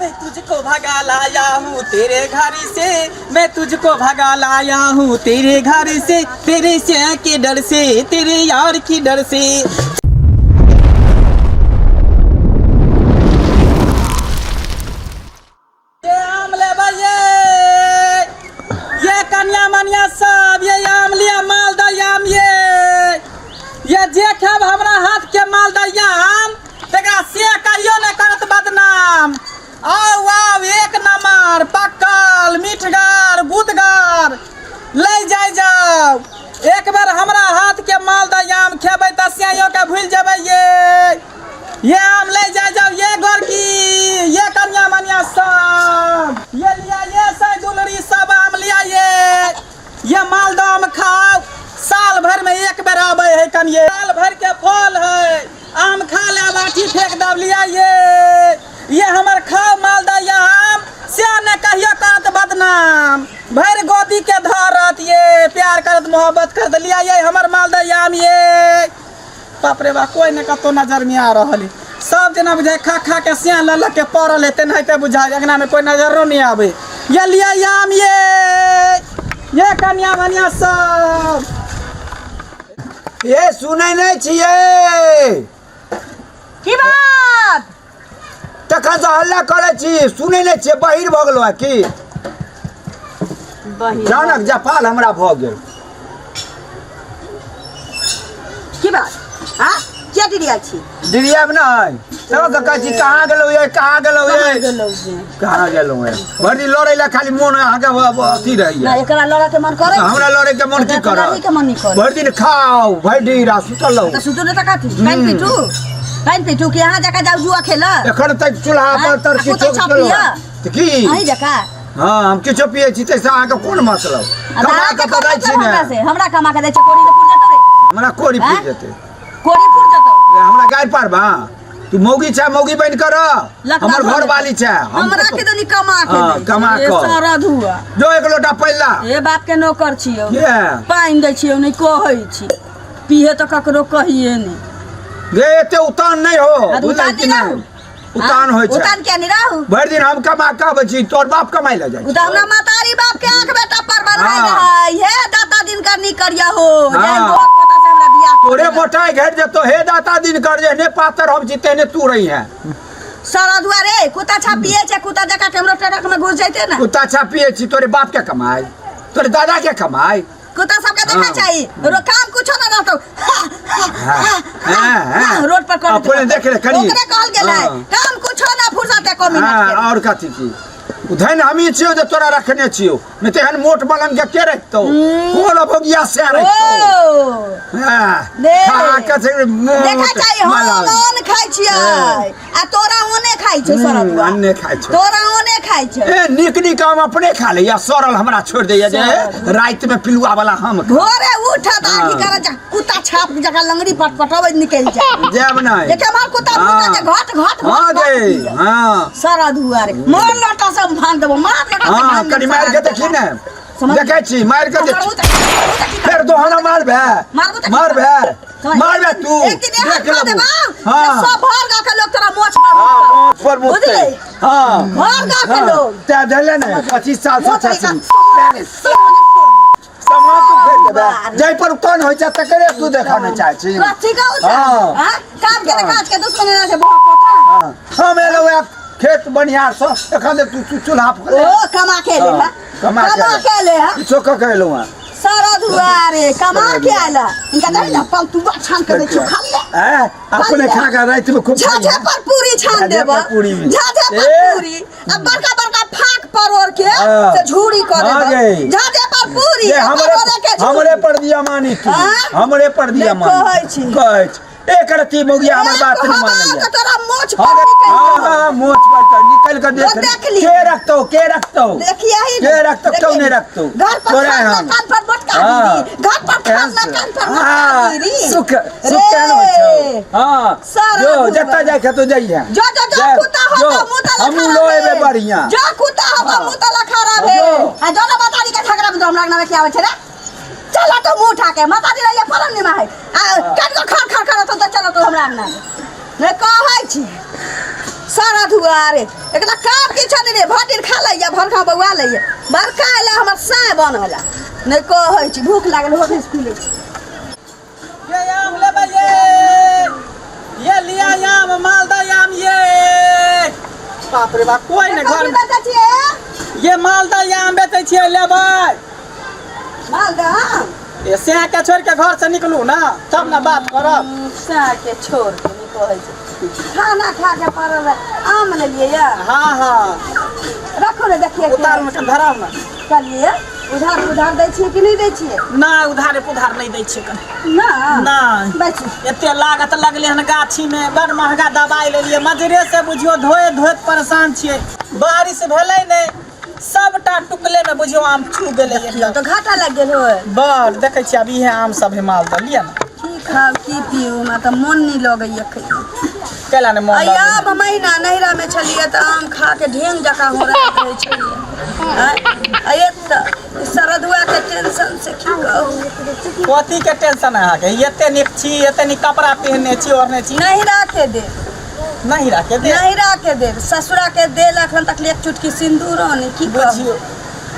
मैं तुझको भगा लाया हूँ तेरे घर से, मैं तुझको भगा लाया हूँ तेरे घर से, तेरे से के डर से, तेरे यार की डर से। ये आम लेबै ये, ये कन्या मनिया सब ये आम लिया, मालदह आम ये। ये जे खाब हमरा हाथ के मालदह आम तकरा से कहियो नहि करत बदनाम। आउ आउ, एक नंबर पक्कल मीठगर गुदगर लै जाय जाउ। एक बेर हमरा हाथ के मालदह आम खेबै तऽ स्याइयो के भूलि जेबै ये। ये आम ले जाय जाउ ये गोरकी, ये कन्या मनिया सब ये लिया, ये से दुलरी सब आम लिया ये। ये मालदह आम खाओ, साल भर में एक बेर आबै है कनिये, साल भर के फल है, आम खा ले बाटी फेंक दब लिया ये। ये हमर खाओ मालदह आम से ने कहियो करत बदनाम, भरि गोदी के धरत ये, प्यार करत मोहब्बत करत लिया ये हमर मालदह आम ये। बाप रे बाप, कोई ने कतौ नजर में आ रहल है, सब जेना बुझाय खा खा के सिया ल ल के पड़ल है तेनाहिते बुझाय, अंगना में कोई नजरो नहीं आवे। ये लिया ये आम ये, ये कन्या मनिया सब। ये सुनै नहि छियै। की बात? तखन से हल्ला करै छी, सुनै नहि छियै, बहिर भऽ गेलहुँ हँ की? बहिर। जानक जपाल हमरा भऽ गेल। की बात? हाँ? किया डिरियाइ छी? डिरियाब नहि, तब तऽ कहै छी कहाँ गेलहुँ ये, कहाँ गेलहुँ ये, कहाँ गेलहुँ ये? कहाँ गेलहुँ ये? भरि दिन लड़ै लए खाली मोन अहाँके अथी रहैए। ना, एकरा लड़ऽ के मन करै? हमरा लड़ै के मन की एकरा करत? लड़ै के मन नहि करै। भरि दिन खाउ भरि दिन आ सुतल रहू। तऽ सुतू नहि तऽ कथी? पानि पीटू, पानि पीटू कि अहाँ जकाँ जाउ जुआ खेलऽ? एखन तक चूल्हा पर आँय? तर आ किछो कुत्ता केलहुँ पियऽ? तऽ की अहीं जकाँ? हाँ, हम किछो पियै छी ताहिसँ अहाँके कोन मतलब? आ कमा दादा कऽ के तऽ दै कोन छी मतलब ने। हमरा से? हमरा कमा के दै छै, कोड़ी ने पुर जेतौ रे। हमरा कोड़ी आँय? पुर जेतै। कोड़ी पुर जेतौ। रे, हमरा गारि पारबा? तू मौगी छै, मौगी बनि कर रह। लकड़ा हमर धो घर लेतौ। वाली छै। हम हमरा के दनी कमा के हाँ, दै छै। कमा ए कऽ। सारा धुआ। जो एक लोटा पैला। ए बाप के नौकर छियौ। के? पानि दै छियौ नहि कहै छी। पीहे तऽ ककरो कहिए नहि। गे एते उतान नहि हो। आ तऽ बुझलही उतान कि नहि नहि? रहू। उतान होइ छै। उतान किया नहि रहू? भरि दिन हम कमा कऽ आबै छी, तोहर बाप कमाइ लए जाइ उ तऽ हमरा महतारी बाप के आँख में टप्पर बनबै हाँ। रहै। हे दाता दिन कर नी करिया हो। हाँ। जेहन बहुत पता से हमरा बियाह कऽ तोरे देलक। मोटाइ घटि जेतौ। हे दाता दिन कर, जेहने पातर हम छी तेहने तू रही है। सारा दुआरे कुत्ता छाप पिए छै, कुत्ता जकाँ केमरो ट्रक में घुस जैते ना। कुत्ता छाप पिए छी, तोरे बाप के कमाई, तोरे दादा के कमाई। कुत्ता सबके देखा हाँ। चाही, रो काम कुछो ना रहतो। हाँ, हाँ, हाँ। रोड पर कर अपने देख ले कनी। ओकरे कहल गेल है हाँ। काम कुछो ना फुर्सत है को मिनट हाँ, के। और कथी की धन हमही छियौ जे तोरा रखने छियौ, नहि तऽ एहन मोट मलंग के के रखतौ? कोन अभोगिया से रखतौ? ओ हाँ, दे। खा के छै मोट देखा चाही हम मलंग। ओन खाइ छियै आ तोरा ओने खाइ छै। सरल अन्ने खाइ छै। तोरा ओने खाइ छै। ए नीक नीक आम अपने खा लैया, सड़ल हमरा छोड़ि दैया जे सड़ल। रातिमे पिलुआ वाला हम खा। भोरे उठत आ की हाँ। करत जा कुत्ता छाप जकाँ लंगड़ी पटपटबैत निकलि जाय। जायब नहि। देखे हमर कुत्ता हाँ। भूकत जे घट घट हाँ घट घट गे पियत। हाँ। सारा दुआरे मार लोटा से भांग देबो, मार लोटा से हाँ भांग कनि देबो, मारि के सारा देखी ने। समझ देखै छी मारि के मारबो देख। तऽ मारबो तऽ की फेर करबो? दोहना मारबे। मारबो तऽ की मारबे। करबो? मारबे तू। एक दिन एहन देख कऽ लेबो। देबौ हाँ। जे सब भर गाँव के लोग तोरा मोछ पर हाँ, मुततौ। मोछ पर मुततै। बुझली? हाँ। भर गाँव के हाँ, लोग। तैं धैले ने 25 साल से मोछ छै। एका- समाज तू फेर देबे। बार। जाहि पर उतान होइ छै तकरे तू देखऽ नहि चाहै छी। कथी का उतान? हाँ। हाँ? काम के काज के दुश्मन रहै छै बहुत पोता। हाँ। हम एलहुँ आब खेत बनिहार सँ, एखन तक तू चूल्हा फूकले। ओ कमा के ले हाँ, हा। कमा के कमा ले। के ले हा। किछो कऽ के एलहुँ हँ। सारा दुआरे कमा के आयल। इनका दही ना पलतुआ छान के दै छियौ, खा ले। ऐं, अपने खा के रातिमे खूब झाझे खाइहे। पर पूरी छान झाझे देब। पर पूरी में। झाझे पर ए। पूरी आ बड़का बड़का फाक परोड़ के हाँ। से झूरी कर हाँ देब। गे। झाझे पर पूरी ये आ हमरे परोड़े के झूरी। हमरे पर दिया मानी तू। हाँ? हमरे पर दिया नहि मानी। कहै छी। कहै छी। एक रत्ती मौगिया हमर एक बात नहि हवा मानैया। के तोरा मोछ हाँ पर निकलि हाँ जेतौ। हाँ, मोछ पर तऽ निकलि कऽ देख। तो देख ली। के रखतौ, के रखतौ? देखियही ने। के रखतौ? क्यों देखियही। नहि रखतौ? घर पर तोरा खाना हम। कान पर मोटका हाँ। दीदी। घर पर खाना एहन से। कान पर मोटका हाँ, दीदी। सुख रे। सुख केहन होइ छौ? हाँ। सारा जो दुनिया। जतऽ जाइ खेतौ जइहे। जो जो जो जा, कुत्ता हो जो, तो मुंह तला हमहूँ खराब लो एबै भेल। बढ़िआँ। जो कुत्ता हो तो हाँ। मुंह तला खराब भेल। जो। आ जो ना बतारी के झगड़ा में तो हमरा अंगना में की आबै छै रे? चल तो मुंह उठा के माता दी रहिए पलंग निमा है आ कट को खर खर खर तो चलो तो हमरा अंगना में नहीं कहै छी। सारा धुआरे एकरा काम की छने रे भर दिन खा लैया भर खा बौआ लैया बड़का एला हमर साय बनला नहि कहै छी भूख लागल हो पी लै छी। ये आम लेबै ये, ये लिया आम, मालदा आम ये। बाप रे बाप, कोई ने घर में बेचै छियै? ये मालदा आम बेचै छियै, लेबै? मालदा आम? ये सैह के छोड़ के घर से निकलू ना तब ना बात करब। साय के छोड़ के नहि कहै छै, खाना खा के पड़ल है, आम लेलियै या? हाँ हाँ। रखो ने, देखिए। उतारू ने, धराउ ने। कहलियै उधार उधार दै छियै कि नहि दै छियै? ना, उधारे पुधार नहि दै छियै कने। ना? नहि। बैठू। एते लागत लगले हन गाछी में, बड़ महंगा दवाई लेलियै, मजरे से बुझियो धोए धोए परेशान छियै। बारिश भेलै नहि, सबटा टुकले में बुझियो आम छू गेलै एकदम। तऽ घाटा लागि गेल होय। बड़ देखै छियै, आब इहे आम सब है मालदह, लिअ ने। की खाउ की पीऊ, हमरा तऽ मोन नहि लगैया खैमे। कैला ने मोन अया लगै? महीना नैहरा में छलियै तऽ आम खा के ढेंग जकाँ हो रहै छलियै। आँय, आ एतऽ सरदुआ के टेंशन से की कहू। कथी के टेंशन है अहाँके? एते नीक छी, एते नीक कपड़ा पहिरने छी, ओढ़ने छी। नैहरा के दे। नहीं राखे दे। नैहरा के देल, ससुरा के देल अखन तक एक चुटकी सिंदूरो नहि, की कहू। बुझियौ,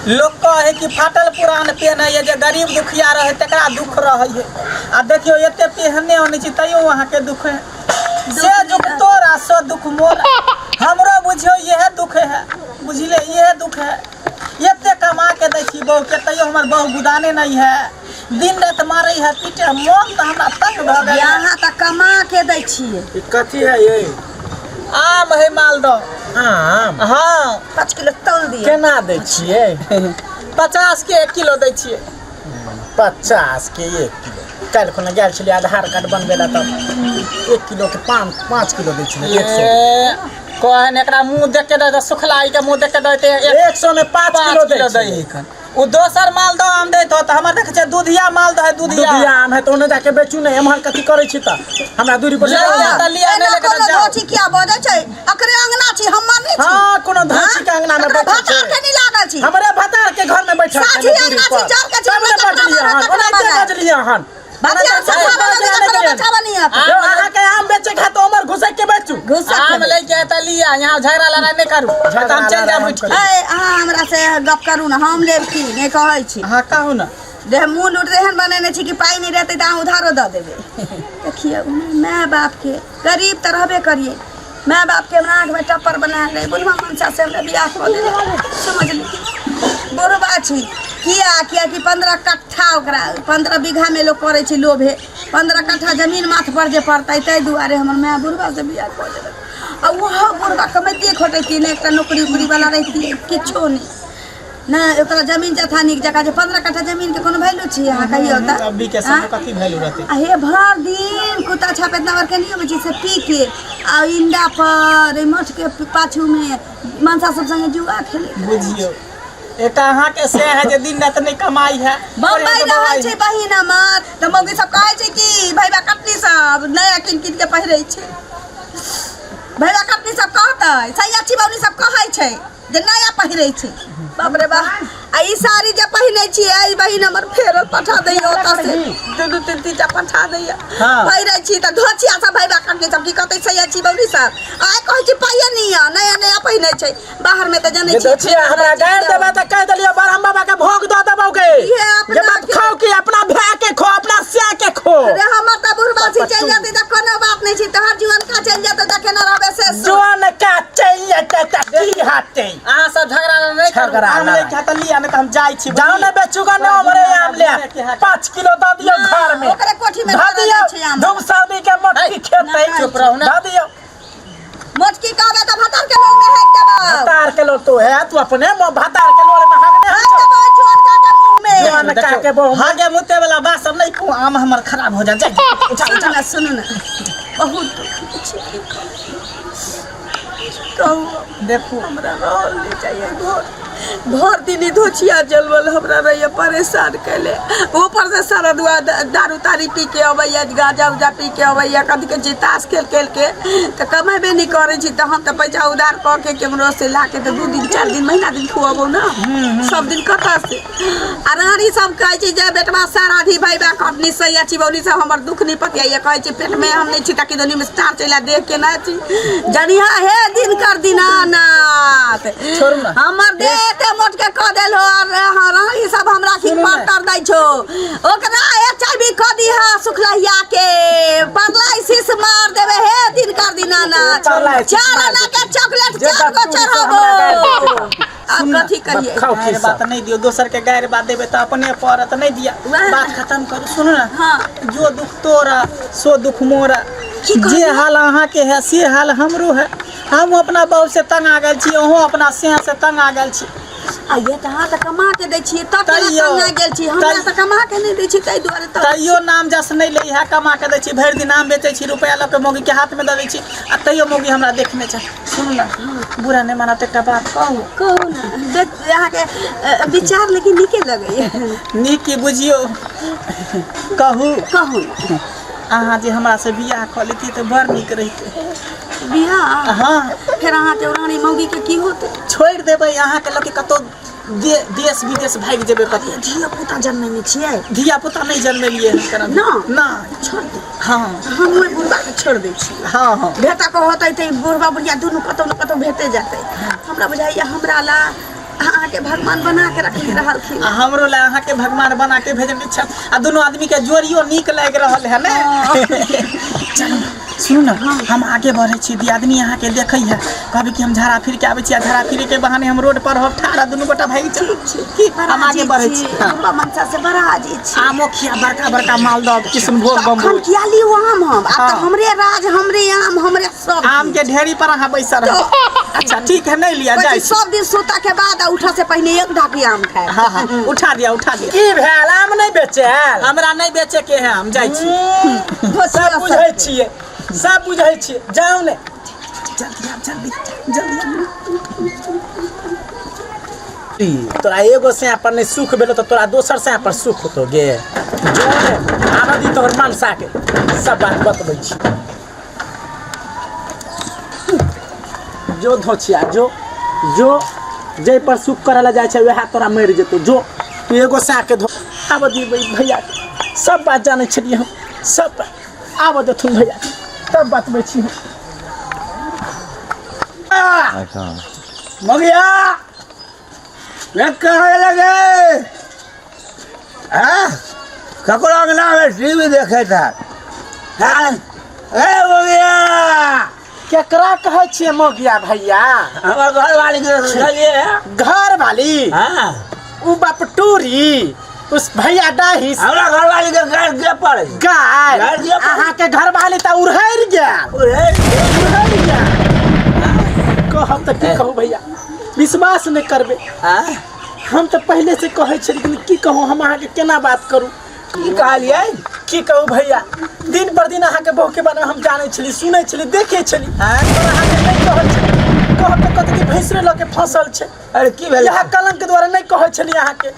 लोक कहै कि फाटल पुरान पेन्है है जे गरीब दुखिया रहै तकरा दुख रहै है, आ देखियौ एते पेहने ओने छी तैयो अहाँके दुख है। से दुख तोरा सो दुख मोरा, हमरो बुझियौ इएह दुख है, बुझले? इएह दुख है। एते कमा के दै छी बहू के, तैयो हमर बहू गुदाने नहीं है, दिन रात मारै है, पीटे है, मोन तऽ हमरा तंग भऽ गेल है। यहाँ तऽ कमा के दै छियै। ई कथी है ये? आम है मालदह। आम? हाँ। 5 किलो तौल दिअ। केना दै छियै? 50 के 1 किलो दै छियै। 50 के 1 किलो। काल्हि खुना गेल छलियै आधार कार्ड बनबै लए तऽ 1 किलो के 5 किलो दै छलै 100। ए, कहन एकरा मुंह देख के दै, सुखलाई के मुंह देख के दै 100 में 5 किलो दै किलो दै छलै। हन। ओ दोसर मालदह आम दैत होत, हमर देखै छै दूधिया मालदह है, दूधिया। दूधिया आम है तऽ ओने जाके बेचू ने, एम्हर कथी करै छी तऽ हमरा दूरी पर ले जाउ। ले तऽ लिअ, नहि एना लेके तऽ कोनो जाउ। धोची किया बजै छै? अकरे अंगना छी, हमर नहि छी। हाँ, कोनो धोची के अंगना में तकरा बैठल भतार छै। के नहि लागल छी। हमरे भतार के घर में बैठल छै साझी ने दूरी अंगना छी, पर। जर के छी, तब ने तकरा बजलियै मारत, हन, तकरा ओनाहिते बजाय। बजलियै हन। भतिया ओनाहिते सफा बजलियै बना हन। दे, तकरा बचावा नहि आत। यौ, अहाँके आम बेचे खातिर उमर घुसक के बेचू। घुसक आम खेबै। लैके है तऽ लिअ, यहाँ झगड़ा लड़ाइ नहि करू, झगड़ा तऽ हम चलि जायब लड़ाइ उठि के। ए, अहाँ हमरा से गप करू ने, हम लेब की नहि कहै छी। अहाँ कहू ने। देह मुँह लूट एहन बनेने छी कि पाइ नहि रहतै तऽ अहाँ उधारो दऽ देबै। देखियौ, माय बापके गरीब तऽ रहबे करियै, माय बापके हमरा आँखिमे टप्पर बना लै बुढ़वा मनसा से हमरा बियाह कऽ देलक, समझली? बुढ़बा छी किया? कियाकि 15 कट्ठा ओकरा 15 बीघामे लोक करै छै लोभे, 15 कट्ठा जमीन माथपर जे पड़तै, ताहि दुआरे हमर माय बुढ़बासँ बियाह कऽ देलक। आ ओहो बुढ़बा कमैतियै खटैतियै नहि, एकटा नौकरी उकरीवला रहितियै, किछो नहि नहि ओकरा जमीन जथा नीक जकाँ जे 15 कट्ठा जमीनके कोनो वैल्यू छै? अहाँ कहियौ तऽ। अभी के समय कथी वैल्यू रहतै? आ हे, भर दिन कुत्ता छाप एतना बड़के नहि अबै छै से पी के आ इंडा पर एहि मठके पाछूमे मनसा सब संगे जुआ खेलै। बुझियौ, एकटा अहाँके से है जे दिन राति नहि कमाई है। बम्बई रहै छै बहिन हमर, तऽ मौगी सब कहै छै कि भैया कटनी सब नया कीन कीन के पहिरै छै। भैया कटनी सब कहतै, सैया छिबौनी सब कहै छै जे नया पहिरै छै। बाप रे बाप, आ ई साड़ी जे पहिनै छियै, ई बहिन हमर फेरो पठा दैया, ओतऽ से दू दू तीन तीन टा पठा दैया। हाँ। पहिरै छी तऽ धोचिया सब भैया कटनी सब की कहतै, सैया छिबौनी सब आइ कहै छै पाइए नहि यऽ, नया नया पहिनै छै। बाहर में तऽ जानै जे छियै। दोछिया हमरा गारि देबा तऽ कहि देलियै ब्रह्म बाबा के भोग दऽ देबौ गे। इहे अपना जे बात खाओ कि अपना भाय के खो, अपना स्या के खो। अरे, हमर तऽ बुढ़बा छी, चलि जेतै तऽ कोनो बात नहि छै, तोहर जीवन का चलि जेतै तऽ केना रहबै से सोच। जोन का चलि जेतै तऽ की हेतै? अहाँ सब झगड़ा नहि करू। झगड़ा आम लड़ाइ। लैके है तऽ लिअ, नहि तऽ हम जाइ छी। जाओ ने बेचू गा, ने हमरे आम ले 5 किलो दऽ दियौ घर में। ओकरे कोठी में धऽ धरल दियौ छै आम। धूम सर्दी के मोटकी खेतै। चुप रहू ने। धऽ दियौ। मोटकी कहबै तऽ भतर के लोल में हाकि देबौ। भतार के लोल तो है, तू अपने भतार के लोल में हाकने हाकि देबौ जुआन का के मुंह में। जुआन का के बहु में। हागे मुते वाला बात सब नहीं कहू, आम हमर खराब हो जाए। जा, उठा सुनू उठा। ने, सुनू ने, बहुत दुख छै। कहू। देखू, हमरा रहल नहीं चाहिए घर। भर दिन ई धोछिया जलवल हमरा रहिए परेशान कैले, ऊपर से सारा दुआ दारू तारी पी के अबैया, गांजा उजा पी के अबैया, कथी कहै छै, ताश खेल खेल के तऽ कमेबे नहि करै छी। तऽ हम तऽ पैसा उधार कऽ के केम्हरो से ला के तऽ 2 दिन, 4 दिन, महीना दिन खुअबौ ने, सब दिन कतऽ से? आ रानी सब कहै छै जे बेटवा सारा धी भाई बा कटनी सैया चिबौनी सब हमर दुख नहीं पतियाइया। कहै छै पेट में हम नहीं छी ताकि दोनी में स्टार चला देख के ना छी जनिहा। हे दिनकर दीनानाथ। छोड़ू ना। हमर देह एते मोट के कऽ देल हो और हाँ, रानी सब हमरा की परतर दै छो। ओकरा एच I V कऽ दीहा सुखलहिया के, परलाइसिस मार देबे। हे दिनकर दीनानाथ, परलाइसिस चार मार आना के चॉकलेट जे चार गो बच्चू से चढ़ाबो। हमरा आब कथी कहिए? खाओ। गारि खिस्सा। बात नहीं दियो, दोसर के गारि बात देबे तऽ अपने पड़त। नहीं दिया, वाह। बात खत्म करू। सुनू ना। हाँ। जो दुख तोरा सो दुख मोरा। की कहलियै? जे हाल अहाँके है से हाल हमरो है। हम अपना बहू से तंग आ गेल छी, अहूँ अपना सिंह से तंग आ गेल छी। आ ये तऽ अहाँ तऽ कमा के दै छियै तब केना तैयो- तंग आ गेल छी? हमरा तऽ कमा के नहि दै छी, ताहि दुआरे तऽ। तैयो नाम जस नहि लै है। कमा के दै छी, भरि दिन आम बेचै छी, रुपया लऽ के मौगी के हाथ में दऽ दै छी आ तैयो मौगी हमरा देखने छै। सुनू ना, बुरा नहि मानत, एकटा बात कहू? कहू ने। देख, अहाँके विचार लेकिन नीके लगैया। नीक की बुझियौ, कहू? कहू ने। अहाँ जे हमरा से बियाह कऽ लेतियै तऽ बड़ नीक रहितै। बियाह? हाँ। फेर अहाँके रानी मौगी के की होतै? छोड़ि देबै अहाँके लऽ के कतहु देश विदेश भागि जेबै कतहु। धिया पुता जन्मेने छियै? धिया पुता नहि जन्मेलियै हन करन। ना? नहि। छोड़ दे। हाँ। हम ओहि बुढ़बा के छोड़ दै छी। हाँ हाँ भेटा के होतै तऽ ई बुढ़बा बुढ़िया दुनू कतहु ने कतहु भेटे जेतै। हमरा बुझाइया हमरा ला अहाँके भगवान बना के रखने रहलखिन। आ हमरो लए अहाँके भगवान बना के भेजने छथि आ दुनू आदमी के जोड़ियो नीक लागि रहल है ने। चलू, सुनू ने, हम आगे बढ़ै छी। दियादनी अहाँके देखै है, कहबै कि हम झाड़ा फिर के आबै छी आ झाड़ा फिरे के बहाने हम रोड पर रहब ठाढ़ आ दुनू गोटा भागि चलू की? बड़ा हम आगे अजीब बढ़ै छी। छी, हाँ। बुढ़बा मनसा से बड़ा अजीब छी। आमो खिया, बड़का बड़का मालदह, किशनभोग, तखन बम्बई। किया लियौ आम हम आब तऽ? हाँ। हमरे राज, हमरे आम, हमरे सब। आम के ढेरी पर अहाँ बैसल रहब। अच्छा ठीक है, नहीं लिया कहै जाइ छी, छी। सब दिन सुता के बाद आ उठऽ से पहिने एक ढाकी आम खाय। हाँ हाँ, उठा दिया, उठा दिया। की भेल, आम नहि बेचल? हमरा नहि बेचे के है, हम जाइ छी। सब बुझै छियै, सब बुझै छियै, जाउ ने। जल्दी आब, जल्दी जल्दी आब। तोरा एगो सैं पर नहि सुख भेलो तऽ तोरा दोसर सैं पर सुख होतो गे? जो ने, आबऽ दी तोहर मनसा के, सब बात बतबै छी। जो धोछिया, जो जो, जाहि पर सुख करै लए जाइ छै वएह तोरा मरि जेतौ। जो तू एगो सैं के धो। आबऽ दी भैया के, सब बात जानै छलियै हम सब बात। आबऽ देथुन भैया, तब बतबै छी हम। मगिया, ये कहाँ लगे हैं? ककरो अंगना में टीवी देखे था, हैं? ए मगिया! केकरा कहै छियै मौगिया भैया? हमर घर वाली के बुझलिए। घर वाली? हाँ। उ बपटूरी उस भैया डाही? हमरा घर वाली के गाय के पड़े। गाय? गाय दिअ पड़ै। अहाँके घर वाली तऽ उड़हरि गेल। उड़हरि? उड़हरि गेल। कहब तऽ की कहू भैया, विश्वास नहि करबै। हाँ? हम तऽ पहिले से कहै छी, लेकिन की कहू हम अहाँके, केना बात करू? की कहलियै? की कहू भैया, दिन पर दिन अहाँके बहू के बारे में हम जानै छली, सुनै छली, देखै छली, पर अहाँके नहि कहै छली। कहब तऽ कहतै कि भैंसरे लऽ के फंसल छै। अरे, की भेलै? इएह कलंक के द्वारा नहि कहै छली अहाँके।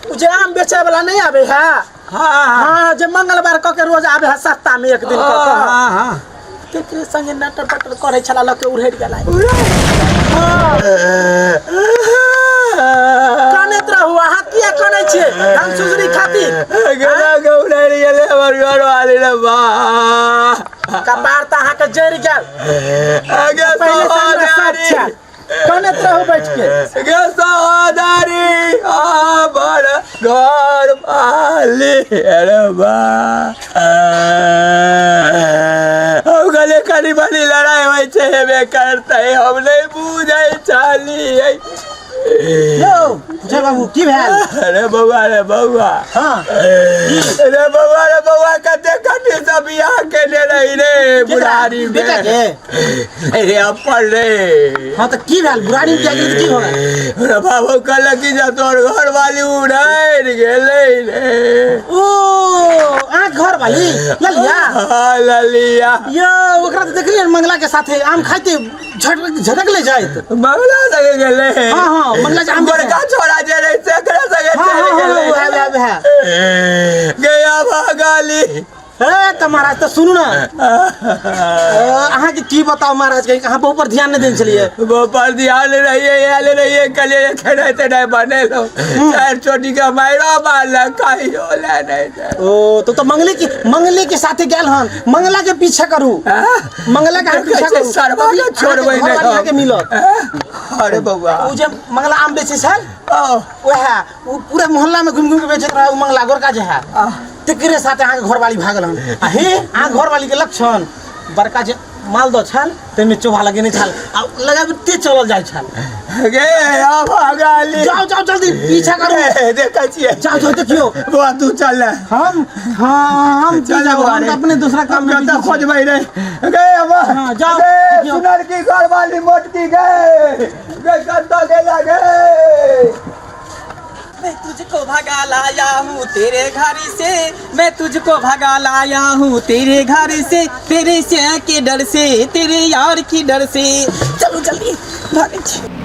उ जे आम बेचै वाला नहि आबै है? हाँ। हाँ, जे मंगलवार कऽ के रोज आबै है, सप्ताह में एक दिन कऽ के। हाँ हाँ केकरे संगे नटर पटर करै छला, लऽ के उड़हरि गेला। कानैत रहू। अहाँ किया कानै छियै? हम सुजरी खातिर? गेला के उड़ारि गेलै हमर घर वाली रे बा। कपार तऽ अहाँके जरि गेल। आगे। पहिले से हमरा शक छल। कानैत रहू बैठ के। गे सहोदरी, हमर घर वाली, अरे बा, हम कहलियै कनि मनि लड़ाइ होइ छै, हेबे करतै, हम नहि बुझै छलियै। यौ जय बाबू की भेल अरे बौआ रे बौआ हाँ अरे बौआ रे बौआ कते कते से बियाह केने रही रे बुढ़ारी में बेटा के अरे अपन रे हाँ तऽ की भेल बुढ़ारी में बियाह केली तऽ की भऽ गेल रे बाबू कहलक कि जे तोहर घर वाली उड़ारि गेलै रे ओ अहाँ घर वाली ललिया हाँ, ललिया यौ ओकरा तऽ देखलियै मंगला के साथे आम खाइते झटक झटक ले जाइत मंगला संगे गेलै हाँ, हाँ, मंगला जे आम बड़का छोरा जे रहै तेकरा संगे हाँ, चलि हाँ, हाँ, गेलै वएह, वएह, वएह। गया भागाली हे तऽ महाराज तऽ सुनू ने अहाँके की बताउ महाराज कहीं अहाँ बहु पर ध्यान नहि देने छलियै वो पर ध्यान रहिए आयल रहिए कहलिए खेनाइ तेनाइ बनेलहुँ चारि चोटी के मारो मारलक कहियो ले नहि दे। ओ तो मंगले के साथे गेल हन मंगला के पीछा करू मंगला के अहाँ पीछा करू सरवा के छोड़बै नहि नहि अहाँके मिलत अरे बौआ ओ जे मंगला आम बेचै छल ओ, वएह ओ पूरा मोहल्ला में घुमि घुमि के बेचैत रहे ओ मंगला गोरका जे है तेकरे साथे अहाँके घरवाली भागल हन आ हे अहाँ घरवाली के लक्षण बड़का जे मालदह छल ताहिमे चोभा लगेने छल आ लगाबिते चलल जाइ छल गे अब गाली जाओ जाओ जल्दी पीछा करू ए, देखै छियै जाओ जाओ देखियो बौआ तू चल ले हम हाँ हम चल चल बौआ हम रे। तऽ अपने दूसरा काम में हम कतऽ बिजी छी। खोजबै रे गे अब हाँ, जाओ, गे देखियौ। सुनर की घरवाली मोटकी गे गे कतऽ गेला गे मैं तुझको भगा लाया हूँ तेरे घर से मैं तुझको भगा लाया हूँ तेरे घर से तेरे से के डर से तेरे यार की डर से चलो जल्दी भागै छी।